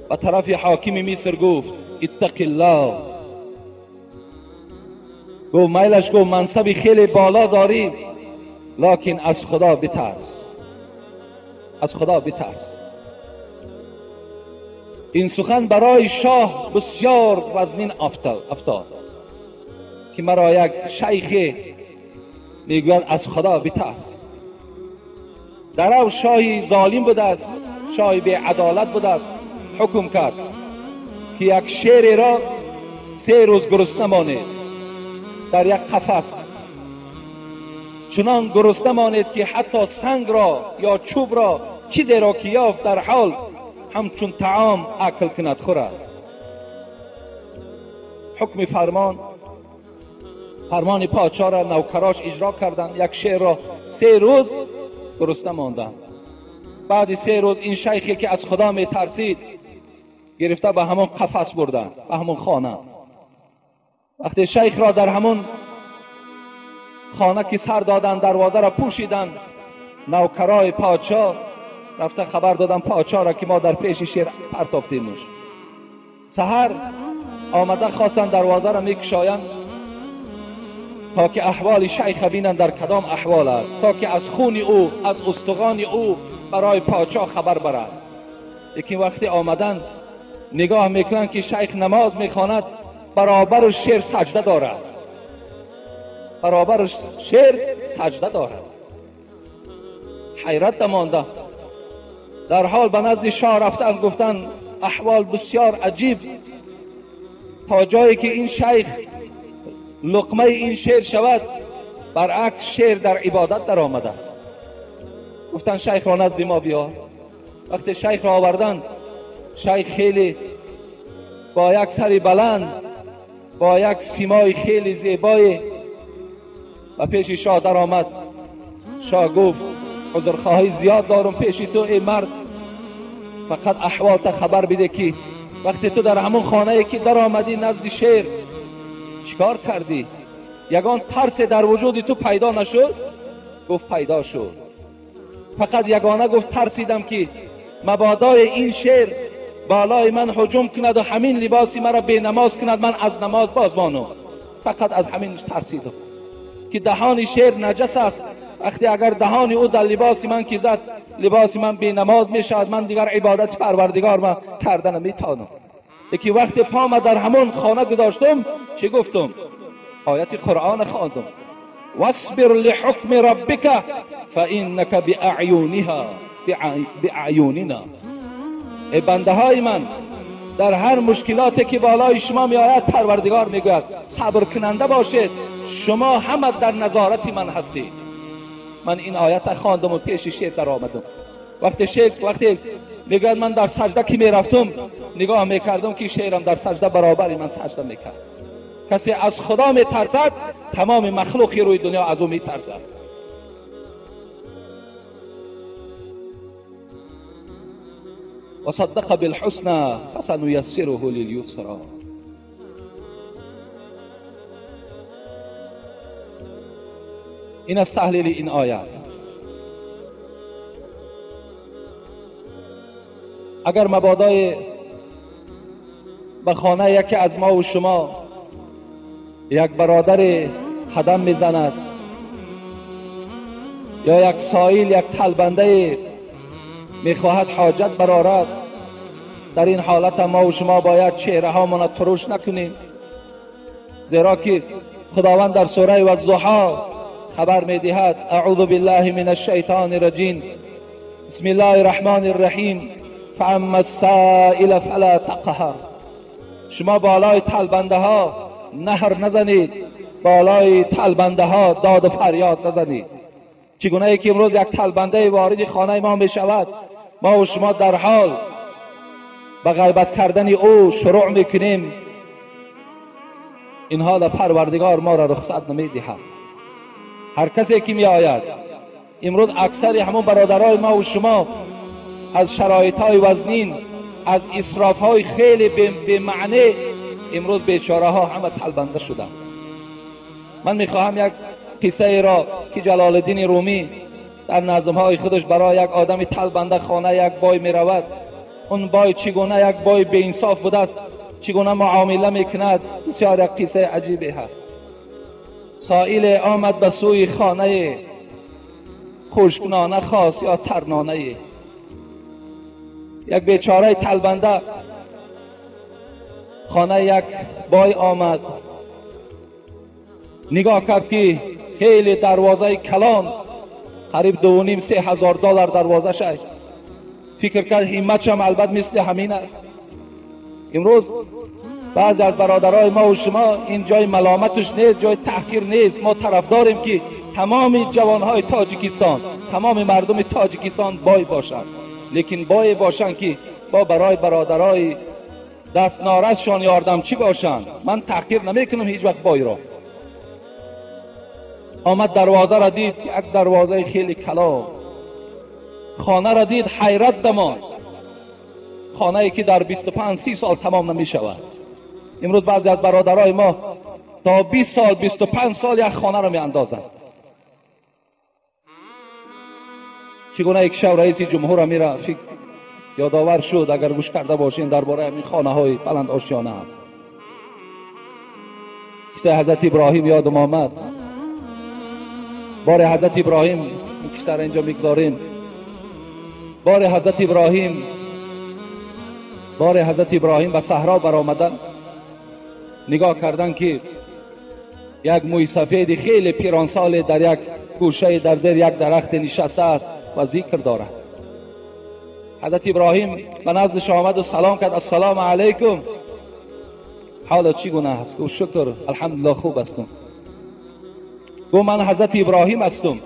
ба тарафи ҳокими Миср гуфт иттақиллоҳ. Гуфт майлаш, гуфт мансаби хеле боло дорӣ, локин аз Худо битарс, аз Худо битарс. Ин сухан барои шоҳ бисёр вазнин афтод ки маро як шайхе мегӯяд аз Худо битарс. Дарав шоҳи золим будааст, шоҳи беадолат будааст, ҳукм кард ки як шереро 3 рӯз гурусна монед дар як қафас, чунон гурусна монед ки ҳатто сангро ё чӯбро, чизеро ки ёфт дар ҳол ҳамчун таом акл кунад, хӯрад. Ҳукми фармони подшоҳро навкарош иҷро карданд. Як шерро 3 рӯз гурусна монданд. Баъди 3 рӯз ин шайхе ки аз Худо метарсид гирифта ба ҳамон қафас бурданд, ба ҳамон хона. Вақте шайхро дар ҳамон хона ки сар доданд, дарвозаро пӯшиданд, навкарои подшоҳ рафта хабар доданд подшоҳро ки мо дар пеши шер партофтемуш. Саҳар омада хостанд дарвозаро мекушоянд то ки аҳволи шайха бинанд дар кадом аҳвол аст, то ки аз хуни ӯ, аз устухони ӯ барои подшоҳ хабар барад. Лекин вақте омаданд нигоҳ мекунанд ки шайх намоз мехонад, баробару шер саҷда дорад, баробару шер саҷда дорад. Ҳайрат монда. Дар ҳол ба назди шоҳ рафтанд, гуфтанд аҳвол бисёр аҷиб, то ҷое ки ин шайх луқмаи ин шер шавад, баръакс шер дар ибодат даромадааст. Гуфтанд шайхро назди мо биёр. Вақте шайхро оварданд, шайх хеле бо як сари баланд, бо як симои хеле зебое ба пеши шоҳ даромад. Шоҳ гуфт узрхоҳӣ зиёд дорам пеши ту эй мард, فقط احوالت خبر بده که وقتی تو در همون خانه که در آمدی نزد شیر چیکار کردی؟ یگان ترس در وجود تو پیدا نشد؟ گفت پیدا شد. فقط یگانه گفت ترسیدم که مبادای این شیر بالای من هجوم کند و همین لباسی مرا بی نماز کند، من از نماز باز مانم. فقط از همین ترسیدم که دهان شیر نجس است، وقتی اگر دهان او در لباس من که زد لباس من بی نماز می شود، من دیگر عبادت پروردگار من کردن نمیتانم. یکی وقتی پام در همون خانه گذاشتم چی گفتم؟ آیت قرآن خواندم، واصبر لحکم ربک فانک باعینها باعیننا. ای بنده های من، در هر مشکلاتی که بالای شما می آید پروردگار میگوید صبر کننده باشید، شما همه در نظارت من هستید. من این آیت خواندم و پیش شیر در آمدم. وقتی شیر وقتی میگوید من در سجده که میرفتم نگاه میکردم که شیرم در سجده برابر من سجده میکرد. کسی از خدا میترسد تمام مخلوقی روی دنیا از او میترسد. و صدق بالحسنى فسنيسره لليسرى. این از تحلیل این آیت. اگر مبادای به خانه یکی از ما و شما یک برادر قدم میزند یا یک سائل یک طلبنده میخواهد حاجت برآرد، در این حالت ما و شما باید چهره هامان ترش نکنیم، زیرا که خداوند در سوره والضحی خبر میدهد، اعوذ بالله من الشیطان الرجیم، بسم الله الرحمن الرحیم، فاما السائل فلا تقهر. شما بالای طلبنده ها نهر نزنید، بالای طلبنده ها داد و فریاد نزنید. چگونه که امروز یک طلبنده وارد خانه ما می شود، ما و شما در حال به غیبت کردن او شروع میکنیم. اینها در پروردگار ما را رخصت نمیدهد. هر کسی که می آید، امروز اکثر همون برادرای ما و شما از شرایط های وزنین، از اسراف های خیلی بی معنی، امروز بیچاره ها همه طلبنده شدند. من میخواهم یک قصه را که جلال الدین رومی در نظم های خودش برای یک آدم طلبنده خانه یک بای می رود، اون بای چگونه یک بای بی انصاف بوده است، چگونه معامله میکند، بسیار یک قصه عجیبی هست. سائل آمد به سوی خانه، خشکنانه خواست یا ترنانه. یک بیچاره طلبنده خانه یک بای آمد، نگاه کرد که خیلی دروازه کلان، قریب 2.5-3 هزار دلار دروازه شد. فکر کرد همتش هم البته مثل همین است. امروز بعضی از برادرای ما و شما این جای ملامتش نیست، جای تحقیر نیست. ما طرفداریم که تمام جوانهای تاجیکستان، تمام مردم تاجیکستان بای باشند، لیکن بای باشند که با برای برادرای دست نارسشان یاردمچی باشند. من تحقیر نمیکنم هیچ وقت بای را. آمد دروازه را دید، یک دروازه خیلی کلان. خانه را دید، حیرت دمان. خانه ای که در 25-30 سال تمام نمی شود. امروز بعضی از برادرای ما تا 20 سال 25 سال یک خانه را می اندازند. چگونه یک شب رئیس جمهور میره یادآور شد، اگر گوش کرده باشین درباره این خانه های بلند آشیانه هم. قصه حضرت ابراهیم یادم آمد. بار حضرت ابراهیم این قصه را اینجا میگذاریم. بار حضرت ابراهیم به صحرا برآمدن، نگاه کردن که یک موی سفید خیلی پیرانسال در یک گوشه در زیر یک درخت نشسته است و ذکر دارد. حضرت ابراهیم به نزدش آمد و سلام کرد، السلام علیکم، حالت چگونه است؟ گفت شکر، الحمدلله خوب هستم. گفت من حضرت ابراهیم هستم،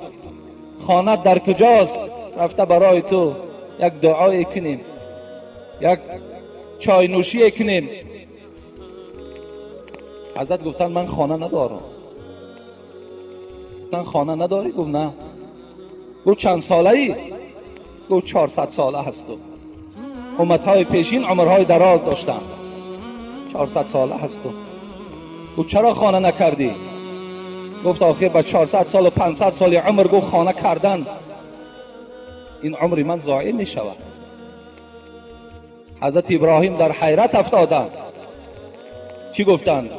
خانه در کجاست؟ رفته برای تو یک دعای کنیم، یک چای نوشی کنیم. حضرت گفتن من خانه ندارم. گفتن خانه نداری؟ گفت نه. گفت چند ساله ای؟ گفت 400 ساله هستم. امتهای پیشین عمرهای دراز داشتند. 400 ساله هست تو. گفت چرا خانه نکردی؟ گفت آخر با 400 سال و 500 سال عمر گفت خانه کردن این عمر من ضایع می شود. حضرت ابراهیم در حیرت افتادند. چی گفتند؟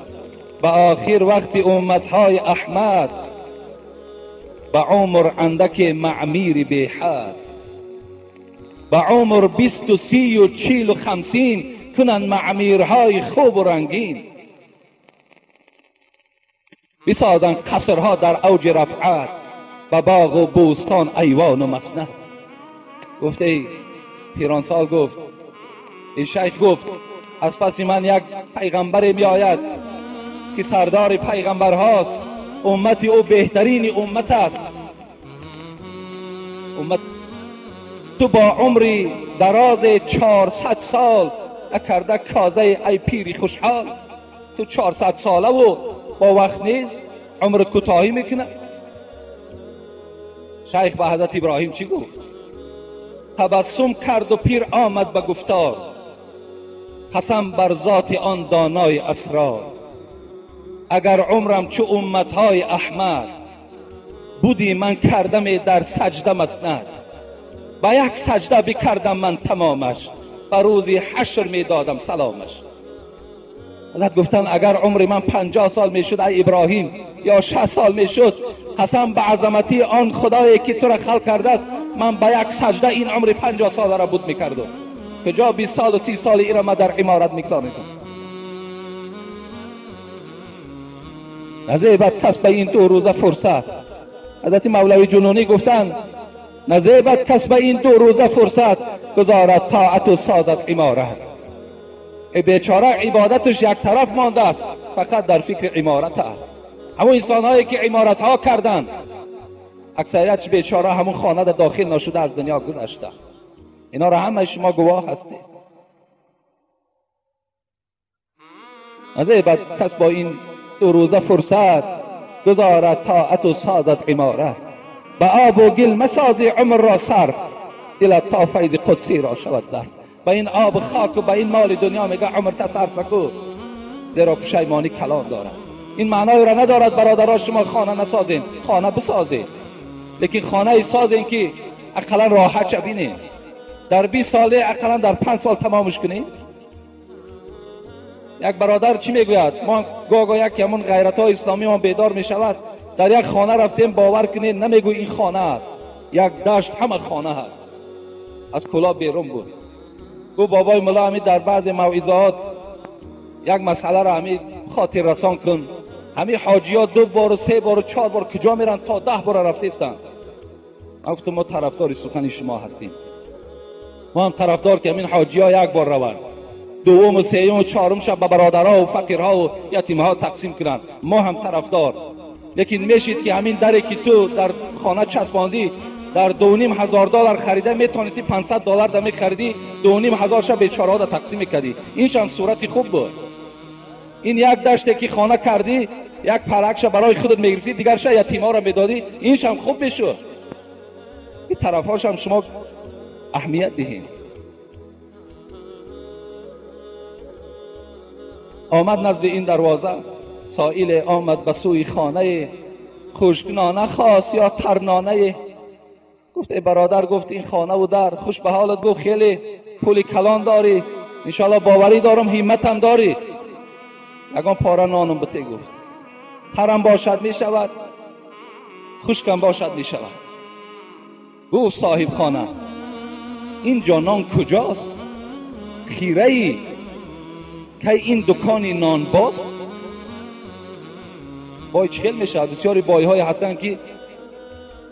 به آخر وقت امتهای احمد به عمر اندک معمیر بی حد، به عمر 20 و 30 و 40 و 50 کنند معمیرهای خوب و رنگین، بسازند قصرها در اوج رفعت، به باغ و بوستان ایوان و مسند. گفت ای پیرانسال، گفت ای شیخ، گفت از پس من یک پیغمبر می آید که سردار پیغمبر هاست، امت او بهترین امت است. امت تو با عمری دراز 400 سال نکرده کازه ای پیری خوشحال. تو 400 ساله و با وقت نیست، عمر کوتاهی میکنه. شیخ به حضرت ابراهیم چی گفت؟ تبسم کرد و پیر آمد به گفتار، قسم بر ذات آن دانای اسرار، اگر عمرم چو امتهای احمد بودی من کردم در سجده مسند، با یک سجده بکردم من تمامش، به روز حشر میدادم سلامش. حضرت گفتن اگر عمر من 50 سال میشد ای ابراهیم یا 60 سال میشد، قسم به عظمتی آن خدایی که تو را خلق کرده است، من به یک سجده این عمر 50 سال را بود میکردم. کجا 20 سال و 30 سال ای را من در عمارت میگذاردم. نزیبت کس به این 2 روزه فرصت. حضرت مولوی جنونی گفتند نزیبت کس به این 2 روزه فرصت، گذارد طاعت و سازد عمارت. ای بیچاره عبادتش یک طرف مانده است، فقط در فکر عمارت است. همون انسان هایی که عمارت ها کردند اکثریتش بیچاره همون خانه در داخل نشده از دنیا گذشته. اینا را همه شما گواه هستید. نزیبت کس با این 2 روزه فرصت، گذارد طاعت و سازد عمارت. به آب و گل مسازی عمر را صرف، دلت تا فیض قدسی را شود ظرف. به این آب خاک و به این مال دنیا میگه عمر تصرف نکو، زیرا پشیمانی کلان دارد. این معنای را ندارد برادرها شما خانه نسازین، خانه بسازین، لیکن خانه سازین که اقلا راحت شبینین. در 20 ساله اقلا در 5 سال تمامش کنین. یک برادر چی میگوید؟ ما گاه یک همون غیرت های اسلامی ما بیدار میشود. در یک خانه رفتیم، باور کنید نمیگوی این خانه است، یک دشت همه خانه هست، از کلا بیرون بود. گفت بابای ملا همی در بعض موعظات یک مسئله را همی خاطر رسان کن. همی حاجی ها 2 بار و 3 بار و 4 بار کجا میرن، تا 10 بار رفته استند. من گفتم ما طرفدار سخن شما هستیم، ما هم طرفدار که همین حاجی ها 1 بار روند، دوم و سیوم و چهارم شب به برادرها و فقیرها و یتیمها تقسیم کنند، ما هم طرفدار. لیکن میشید که همین دری که تو در خانه چسباندی در 2,500 دلار خریده، میتونستی 500 دلار دمی خریدی، 2,500 شب بیچاره ها تقسیم کردی. اینش هم صورتی خوب بود. این یک دشته که خانه کردی، یک پرکش برای خودت میگرفتی، دیگرش یتیم‌ها را میدادی، اینش هم خوب میشد. این طرفهاش هم شما اهمیت دهین. آمد نزد این دروازه، سائل آمد به سوی خانه، خشکنانه خواست یا ترنانه. گفت ای برادر، گفت این خانه و در خوش به حالت، گفت خیلی پول کلان داری، انشالله باوری دارم همتم داری، یگان پاره نانم بته. گفت ترم باشد می شود، خشکم باشد می شود. گفت صاحب خانه اینجا نان کجاست؟ خیره ای که این دکان نان باست؟ بای چخیل میشه. بسیاری بای های هستن که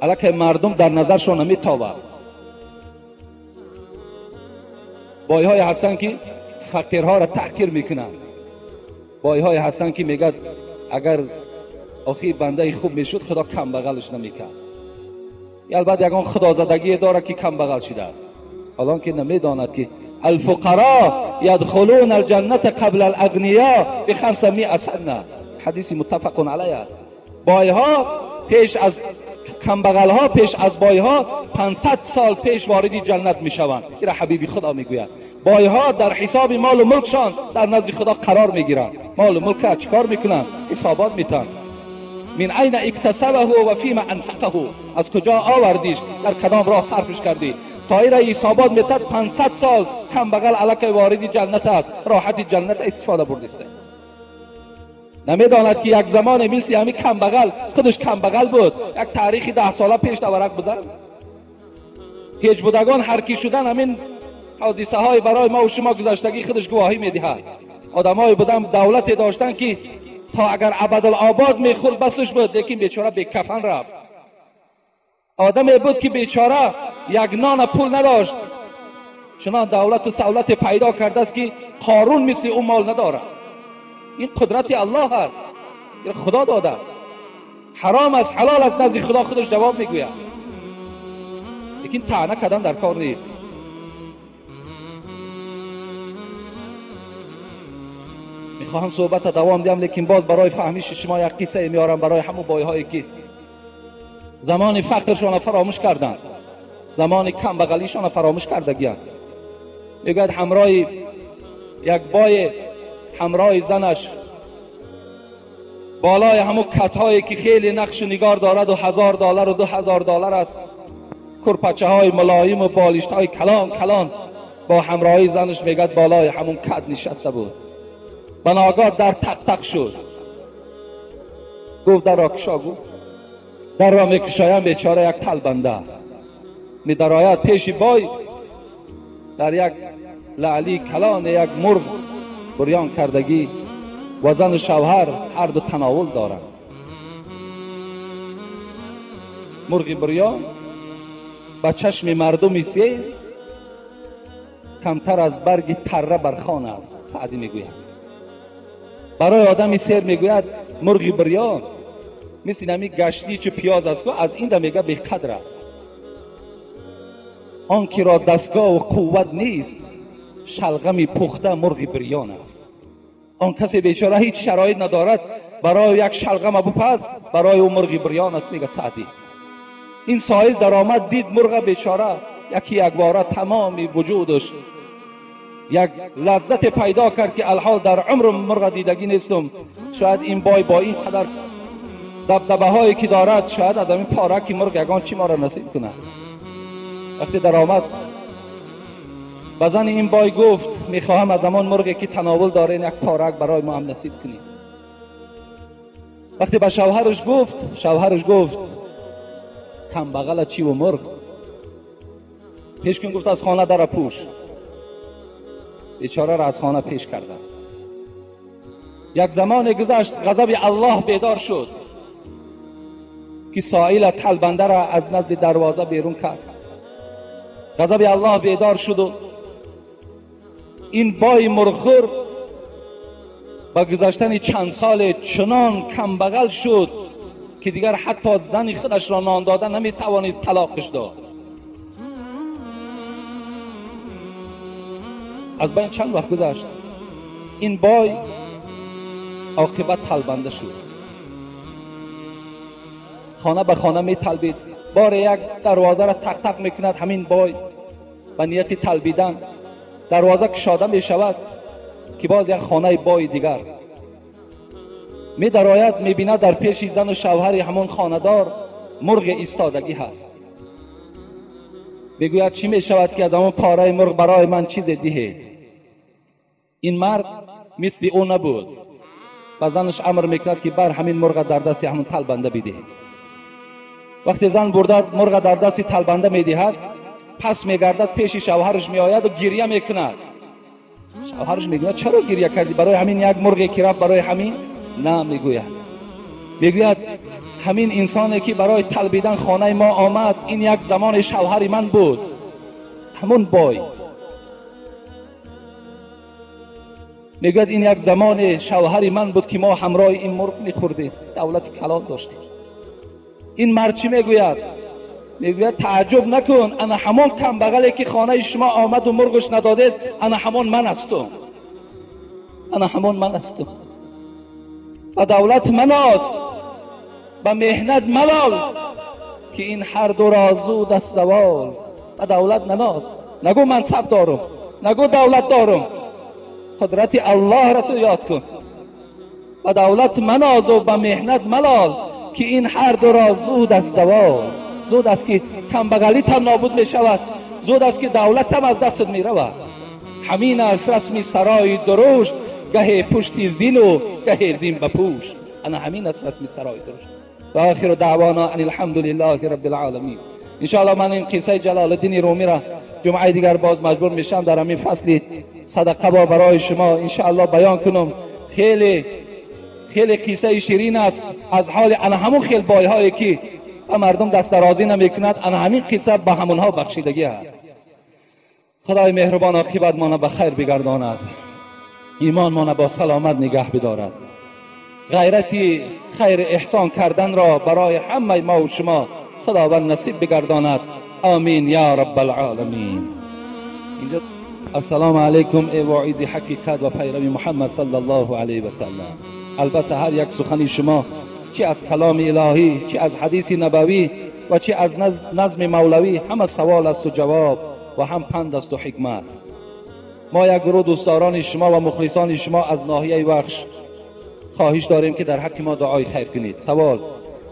علیه مردم در نظرشان نمیتابد. بای های هستن که فقیرها را تحقیر میکنن. بای های هستن که میگد اگر آخی بنده خوب میشد خدا کم بغلش نمیکرد. البته یگان خدازدگی داره که کم بغل شده است، حالا که نمیداند که الفقراء یدخلون الجنة قبل الاغنیاء ب500 سنه. حدیث متفق علیه است. بایها پیش از کمبغلها، پیش از بایها 500 سال پیش وارد جنت میشوند. این را حبیبی خدا میگوید. Бойها در حساب مال و ملکشان در نزد خدا قرار میگیرند. مال و ملک چیکار میکنن؟ حسابات میتن. من عین اکتسبه و فیما انفقه، از کجا آوردیش، در کدام راه صرفش کردی؟ تا ایره حسابات میتد 500 سال کم بغل علاکه وارد جنت است، راحت جنت استفاده بردیسته. نمیداند که یک زمان مثل همین کم بغل، خودش کم بغل بود، یک تاریخی 10 ساله پیش دورک بودن. هیچ بودگان هر کی شدن همین حادثه های برای ما و شما گذشتگی خودش گواهی میدهد. آدمای بودن دولت داشتن که تا اگر ابدالآباد میخورد بسش بود، لیکن بیچاره به کفن رفت. آدمی بود که بیچاره یک نان پول نداشت، چنان دولت و سولت پیدا کرده است که قارون مثل او مال ندارد. این قدرت الله است، این خدا داده است. حرام است حلال است نزد خدا خودش جواب میگوید، لیکن طعنه کردن در کار نیست. میخواهم صحبت دوام دیم، لیکن باز برای فهمیش شما یک قصه میارم برای همون بایهایی که زمان فقرشان فراموش کردند، زمان کم بغلیشان فراموش کردگیند. میگوید همراه یک بای، همراه زنش بالای همون کتهایی که خیلی نقش و نگار دارد و $1000 و $2000 است، کرپچه های ملایم و بالشت های کلان کلان، با همراهی زنش میگد بالای همون کت نشسته بود. بناگاه در تق تق شد. گفت در را کشا. گفت در را میکشایم، بیچاره یک تلبنده میدراید پیش بای، در یک لعلی کلان یک مرغ بریان کردگی و زن و شوهر هر دو تناول دارند. مرغ بریان به چشم مردم سیر کمتر از برگ تره برخان است. سعدی میگوید برای آدم سیر میگوید مرغ بریان مثل نمی گشتی چه پیاز است، از این ده میگه بیقدر است. آن که را دستگاه و قوت نیست، شلغم پخته مرغ بریان است. آن کسی بیچاره هیچ شرایط ندارد، برای یک شلغم بپز، برای او مرغ بریان است، میگه سعدی. این سائل در آمد دید مرغ بیچاره یکی یک باره تمام وجودش یک لذت پیدا کرد که الحال در عمر مرغ دیدگی نیستم. شاید این بای با این قدر دبدبه هایی که دارد، شاید از این پارک مرغ یگان چی ما را نصیب کنه. وقتی در آمد به زن این بای گفت میخواهم از همان مرغی که تناول داره یک پارک برای ما هم نصیب کنیم. وقتی به شوهرش گفت، شوهرش گفت کم بغل چی و مرغ پیش کن. گفت از خانه در پوش. بیچاره را از خانه پیش کردن. یک زمان گذشت، غضب الله بیدار شد که سائل تلبنده را از نزد دروازه بیرون کرد. غضب الله بیدار شد و این بای مرغخور با گذشتن چند سال چنان کم بغل شد که دیگر حتی زن خودش را نان دادن نمیتوانست، طلاقش داد. از بین چند وقت گذشت، این بای عاقبت تلبنده شد. خانه به خانه می تلبید. بار یک دروازه را تق تق میکند همین بای به نیت تلبیدن. دروازه کشاده می شود که باز یک خانه بای دیگر می درآید. می بیند در پیش زن و شوهر همون خانه‌دار مرغ ایستادگی هست. میگوید چی می شود که از همون پاره مرغ برای من چیز دیهید؟ این مرد مثل او نبود. و زنش امر میکند که بر همین مرغ در دست همون تلبنده بدهید. وقتی زن برده مرغ در دست تلبنده میدهد، پس میگردد پیش شوهرش میآید و گریه میکند. شوهرش میگوید چرا گریه کردی؟ برای همین یک مرغی که رفت، برای همین؟ نه، میگوید. میگوید همین انسانی که برای تلبیدن خانه ما آمد، این یک زمان شوهر من بود، همون بای. میگوید این یک زمان شوهر من بود که ما همراه این مرغ میخوردیم، دولت کلان داشتیم. این مرد چی میگوید؟ میگوید تعجب نکن، انا همان کم بغلی که خانه شما آمد و مرغش ندادید، انا همان من هستم، انا همان من هستم. و دولت من است، به مهنت ملال، که این هر دو را زود از زوال. و دولت نناز، نگو منصب دارم، نگو دولت دارم، قدرت الله را تو یاد کن. و دولت مناز و به محنت ملال، که این هر دو را زود از زوال. زود است که کمبغلیت هم نابود می شود، زود است که دولت هم از دستت می رود. همین است رسم سرای درشت، گه پشتی زین و گه زین به پوش. انا همین است رسم سرای درشت. و آخر دعوانا ان الحمد لله رب العالمین. انشاءالله من این قصه جلال الدین رومی را جمعه دیگر باز مجبور میشم در همین فصل صدقه با برای شما انشاءالله بیان کنم. خیلی خیلی قصه شیرین است از حال انا همون خیل بایهایی که به مردم دست درازی نمیکند، انا همین قصه به همونها بخشیدگی است. خدای مهربان عاقبت ما به خیر بگرداند، ایمان ما با سلامت نگه بدارد، غیرتی خیر احسان کردن را برای همه ما و شما خداوند نصیب بگرداند. آمین یا رب العالمین. اینجا السلام علیکم ای واعظ حقیقت و پیرو محمد صلی الله علیه و سلم. البته هر یک سخن شما چه از کلام الهی، چه از حدیث نبوی و چه از نظم مولوی، همه سوال است و جواب و هم پند است و حکمت. ما یک گروه دوستداران شما و مخلصان شما از ناحیه وخش خواهش داریم که در حق ما دعای خیر کنید. سوال: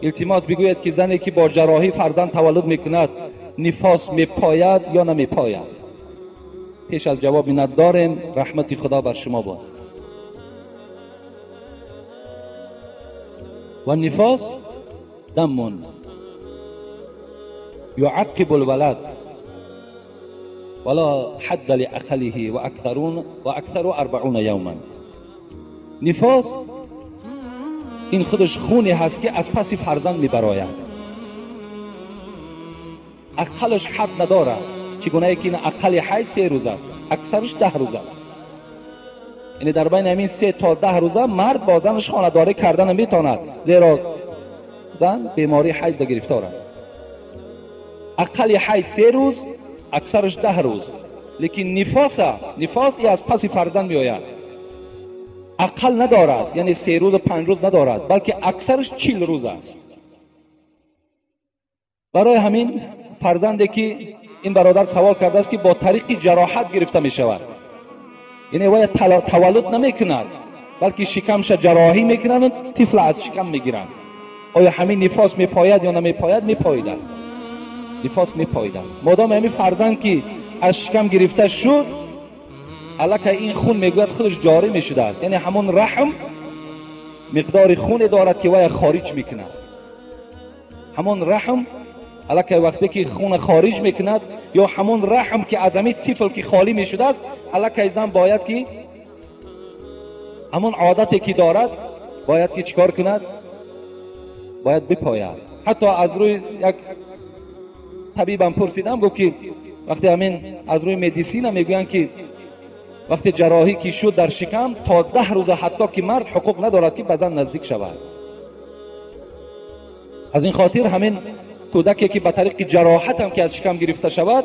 التماس بگوید که زنی که با جراحی فرزند تولد میکند نفاس میپاید یا نمیپاید؟ پیش از جواب نداریم. رحمت خدا بر شما باد. و نفاس دم يعقب الولد ولا حد لأقله وأكثر 40 یوما. نفاس این خودش خونی هست که از پس فرزند میبراید، اقلش حد ندارد. چگونه که این اقل حیض 3 روز است، اکثرش 10 روز است. یعنی در بین همین 3 تا 10 روزه مرد با زنش خانه‌داری کردن میتواند، زیرا زن بیماری حیض گرفتار است. اقل حیض 3 روز، اکثرش 10 روز. لیکن نفاس ای از پس فرزند میآید، اقل ندارد، یعنی 3 روز و 5 روز ندارد، بلکه اکثرش 40 روز است. برای همین فرزندی که این برادر سوال کرده است که با طریق جراحت گرفته می شود، یعنی وای تولد نمی کند بلکه شکمش جراحی میکنند و طفل از شکم میگیرند، آیا همین نفاس میپاید یا نمیپاید؟ میپاید است، نفاس میپاید است. مادام همین فرزند که از شکم گرفته شد، الکه این خون میگوید خودش جاری میشده است، یعنی همون رحم مقدار خون دارد که وای خارج میکند. همون رحم الکه وقتی که خون خارج میکند، یا همون رحم که از همین طفل که خالی میشده است، الکه زن باید که همون عادتی که دارد باید که چیکار کند؟ باید بپاید. حتی از روی یک طبیبم پرسیدم، گفت که وقتی همین از روی مدیسین میگویند که وقتی جراحی که شد در شکم تا 10 روز حتی که مرد حقوق ندارد که به زن نزدیک شود. از این خاطر همین کودکی که به طریق جراحت هم که از شکم گرفته شود،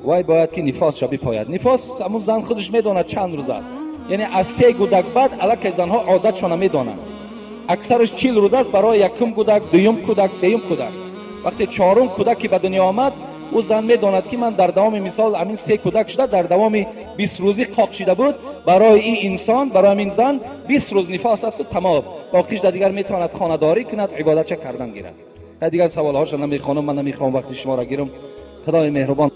وای باید که نفاس شبی پاید. نفاس همون زن خودش میداند چند روز است، یعنی از 3 کودک بعد الکی زنها عادتشان میدانند. اکثرش 40 روز است برای یکم کودک، دوم کودک، سوم کودک. وقتی چهارم کودک که به دنیا آمد، او زن میداند که من در دوام مثال همین 3 کودک شده، در دوام 20 روزی قاق شده بود، برای این انسان، برای این زن 20 روز نفاس است تمام. باقیش در دیگر میتواند خانه‌داری کند، عبادت چه کردن گیرد. دیگر سوال‌هاش نمیخوانم، من نمیخوام وقتی شما را گیرم. خدای مهربان.